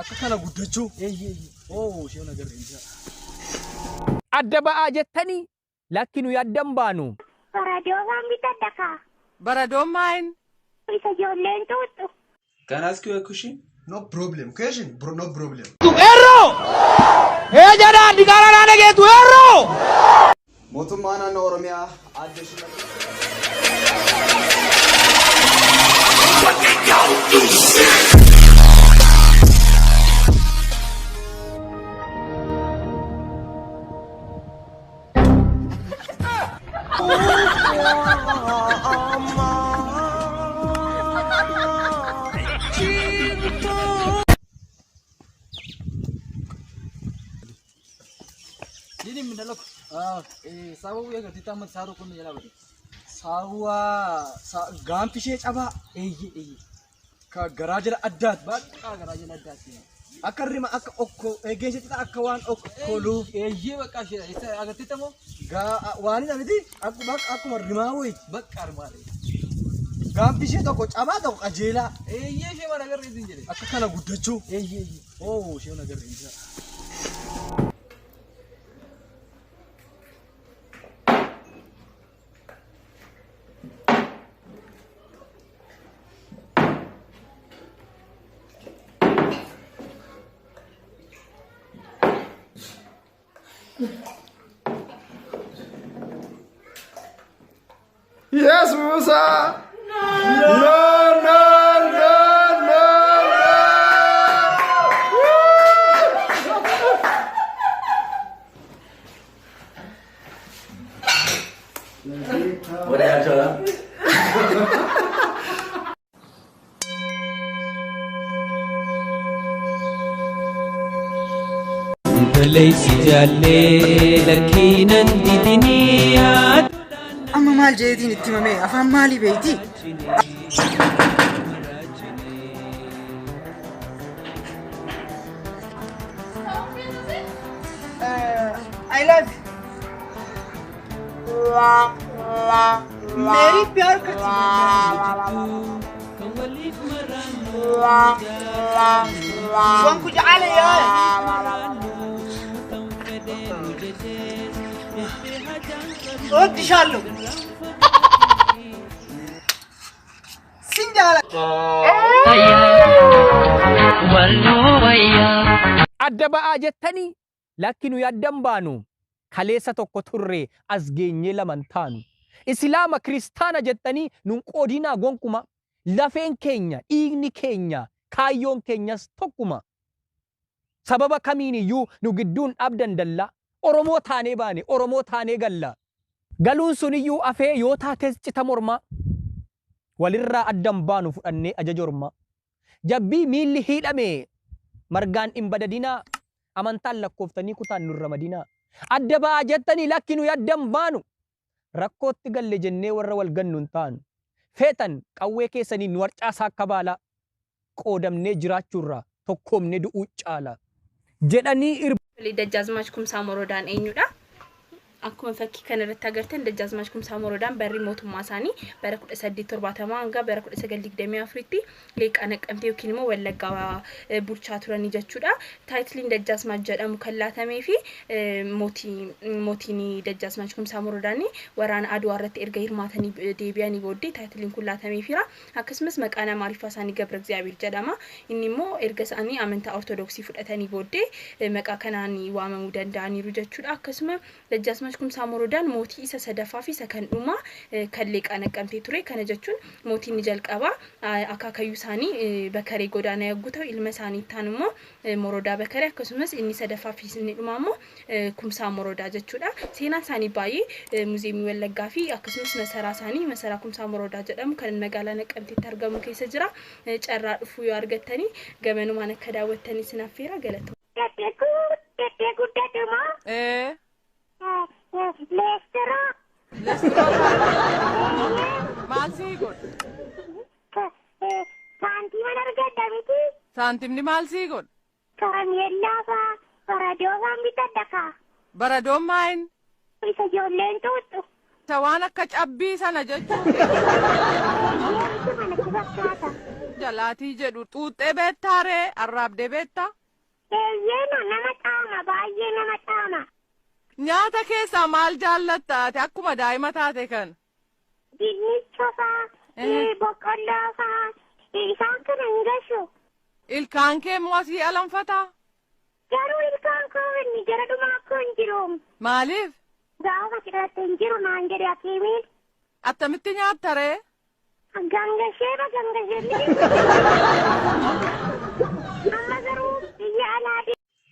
Akka kana guddachuu. Oo ishee agarre isaa. Adda ba'aa jettanii lakki nuyi adda hin baanu. Baradoo waan bitadha kaa. Baradoon maayin? Isa ijoolleen xuuxxu. Can I ask you a question? No problem. Question, bro, no problem. Mootummaa naannoo Oromiyaa aadde Shimallis. Dini minalok. Sababu eegartii amma isaa tokko ni jalaa bade. Saawwa gaanfi ishee cabaa. Eeyyee eeyyee. Ka garaa jala addaati. Bakka garaa jala addaati. Akka rima akka okkoo eegeen ishee citaa akka waan okkoluu. Eeyyee bakka ishee agartee tamoo. Waan hin miti akkuma akkuma rimaa wayiiti. Bakka rimaa. Gaanfi ishee tokko cabaa tokko qajeelaa. Eeyyee ishee mana agarree isin jedhe. Akka kana guddachuu. Eeyyee eeyyee. Oo ishee agarree isaa. Yes, Musa! No, no, no, no, no! Amma maal jeetiin itti himame afaan maalii beeyti? I love you. मेरी प्यार करती है कुछ आले यार እወድሻለሁ ሲንጃላ Adda ba'aa jettanii lakki nuyi adda hin baanu. Kaleessa tokko turre as geenyee lama hin taanu. Islaama kiristaana jettanii nun qoodinaa gonkuma. Lafeen keenya, dhiigni keenya, kaayyoon keenyas tokkuma. Sababa kamiin iyyuu nu gidduun dhaabdan dallaa. Oromoo taanee baane, Oromoo taanee galla. Galuun sun iyyuu afee yoo taates cita mormaa. Walirraa adda hin baanu fudhannee ajaja ormaa. Jabbii miilli hiidhame margaan hin badadinaa. Amantaan lakkooftanii kutaan nun ramadinaa. Adda ba'aa jettanii lakki nuyi adda hin baanu. Rakkootti galle jennee warra wal gannu hin taanu. Feetan qawwee keessaniin nu harcaasaa akka baalaa. Qoodamnee jiraachuurraa tokkoomnee du'uu caala. Jedhanii Dajjaazmaach Kumsaa Morodaan eenyudha? Akkuma fakkii kana irratti agartan Dajjaazmaach Kumsaa Morodaan barri mootummaa isaanii bara 1870 hanga bara 1924tti Leeqaa Naqqamtee yookiin immoo Wallaggaa bulchaa turanii jechuudha. Taayitiliin Dajjaazmaach jedhamu kan laatamee fi mootiin Dajjaazmaach Kumsaa Morodaan waraana Adwaa irratti erga hirmaatanii deebi'anii booddee taayitiliin kun laatameefiira. Akkasumas maqaan Amaariffaa isaanii Gabra Egziyaabiir jedhama. Inni immoo erga isaanii amantaa Ortodoksii fudhatanii booddee maqaa kanaan waamamuu danda'aniiru jechuudha. Akkasuma Dajjaazmaach Kumsaa Morodaan mootii isa sadaffaa fi isa kan dhumaa kan Leeqaa Naqqamtee ture. Kana jechuun mootiin ni jalqabaa akaakayyuu isaanii Bakaree Godaanaa yogguu ta'u, ilma isaanii itti aanu immoo Morodaa Bakaree, akkasumas inni sadaffaa fi inni dhumaa immoo Kumsaa Morodaa jechuudha. Seenaan isaanii baay'ee Muziyeemii Wallaggaa fi akkasumas masaraa isaanii masaraa Kumsaa Morodaa jedhamu kan magaalaa Naqqamteetti argamu keessa jira. Carraa dhufuu yoo argattanii gamanumaan akka daawwattanii isin affeera galatooma. Guddatte guddatte guddate moo? Ee. Leestiroo. Maal sii godha? Saantiiman argadha miti. Saantimni maal sii godha? Karameellaa faa baradoo faan bitadha kaa. Baradoon maayin? Isa ijoolleen xuuxxu. Gurraacha waan akka cabbii sana jechuudha. Eeyyee natti fakkaata. Jalaatii jedhu xuuxxee beektaa ree arraabdee beektaa? Eeyyee nama xaama baay'ee nama xaama. Nyaata keessaa maal jaallatta ati akkuma daa'ima taate kana? Dinnicha faa, boqqolloo faa, isaan kana hin gashu. Ilkaan kee immoo asii alanfataa? Garuu ilkaan koo inni gara dhumaa koo hin jiru. Maaliif? Gaafa cidhatte hin jiru naan jedhe hakiimiin. Attamitti nyaatta ree? Gangashee ba gangashee. Amma garuu biyya alaa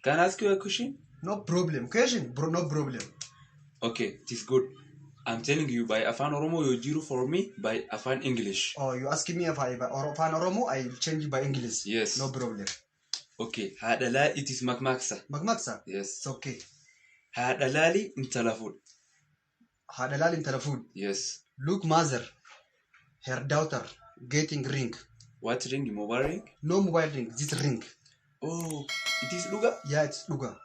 Can I ask you a question? No problem. Question, bro, no problem. Okay, it is good. I'm telling you by Afan Oromo, you jiru for me by Afan English. Oh, you asking me if I by Afan Oromo, I will change by English. Yes. No problem. Okay, haadha laa it is makmaaksa. Makmaaksa? Yes. It's okay. Haadha laali intala fuudh. Haadha laali intala fuudh. Yes. Look mother, her daughter getting ring. What ring? Mobile ring? No mobile ring, this ring. Oh, it is dhuga? Yeah, it's dhuga.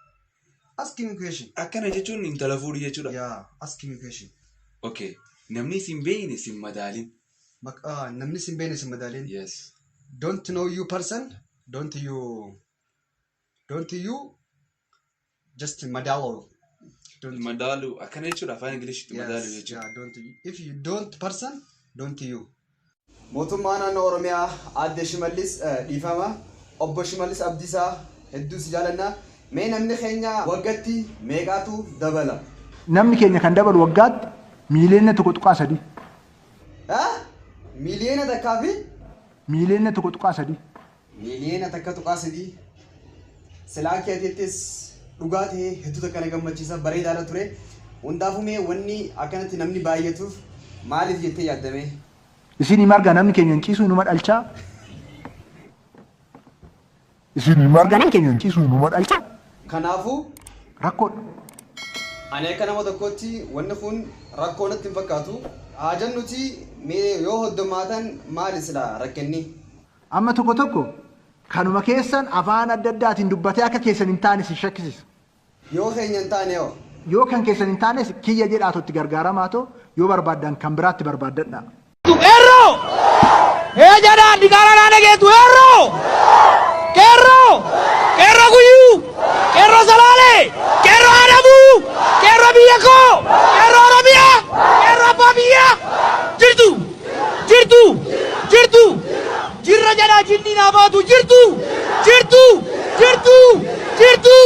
Ask me question. Akkana jechuun intala fuudhi jechuudha. Yeah, ask me question. Okay, namni sin beekne sin madaalin. Namni sin beekne sin madaalin. Yes. Don't know you person, don't you just madalo. Don't Madaalu akkana jechuudha afaan Ingiliishitti madaalu Yes, jechuudha. yeah, don't you. If you don't person, don't you. Mootummaa naannoo Oromiyaa Aadde Shimallis dhiifama. Obbo Shimallis Abdiisaa hedduu si jaalanna. Mee namni keenya waggaatti meeqaatu dabala? Namni keenya kan dabalu waggaatti miiliyoona 1.3. Miiliyoona 1 fi Miiliyoona 1.3. Miiliyoona 1.3. Silaa keetittis dhugaa ta'ee hedduu takka na gammachiisa bareedaadha ture. Hundaafuu mee wanni akkanatti namni baay'atuuf maaliif jettee yaaddame? Isin marga namni keenya hin ciisu inuma dhalchaa. Isin marga namni keenya hin ciisu inuma dhalchaa. Kanaafuu Rakkoodha. Ani akka nama tokkootti wanni kun rakkoo natti hin fakkaatu. Haa jennuti mee yoo hoddomaatan maali silaa rakkinni? Amma tokko tokko kanuma keessan afaan adda addaatiin dubbatee akka keessan hin taane si shakkisiisa. Yoo keenya hin taane hoo? Yoo kan keessan hin taanes kiyya jedhaatu itti gargaaramaatoo yoo barbaaddan kan biraatti barbaaddadha. Qeerroo! Ee jedha diqaala naa dhageetu qeerroo! Qeerroo! Qeerroo guyyuu! Qeerroo Salaalee! Qeerroo Adabuu! Qeerroo biyya koo! Qeerroo Oromiyaa! Qeerroo abbaa biyyaa! Jirtu! Jirtu! Jirtu! Jirra jedha jinni naa baatu jirtu! Jirtu! Jirtu! Jirtu!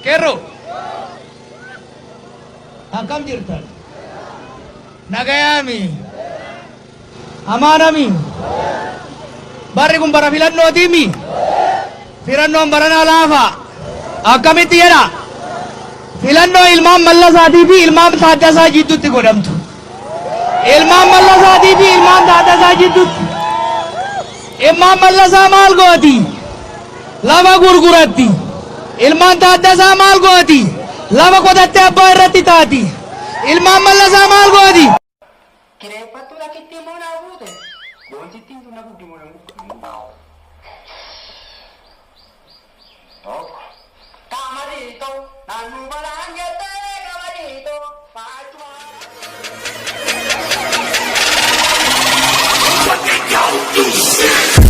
Qeerroo! Akkam jirtan? Nagayaami. Amaanami. Barri kun bara filannootiimi. Filannoon baranaa laafa. Akkamitti jedha? Filannoo ilmaan Mallasaatii fi ilmaan Taaddasaa jidduutti godhamtu. Ilmaan Mallasaatii fi ilmaan Taaddasaa jidduutti. Ilmaan Mallasaa maal gooti? Lafa gurguratti. Ilmaan Taaddasaa maal gooti? Lafa qotattee abbaa irratti taati. Ilmaan Mallasaa maal gooti? Kireeffattuu lakkitti immoo naa buute. Boontittiin tun na guddi moo na guddi? Tokko. Qamadii naannoo balaan jettee qamadii faachuma. What they gon' do?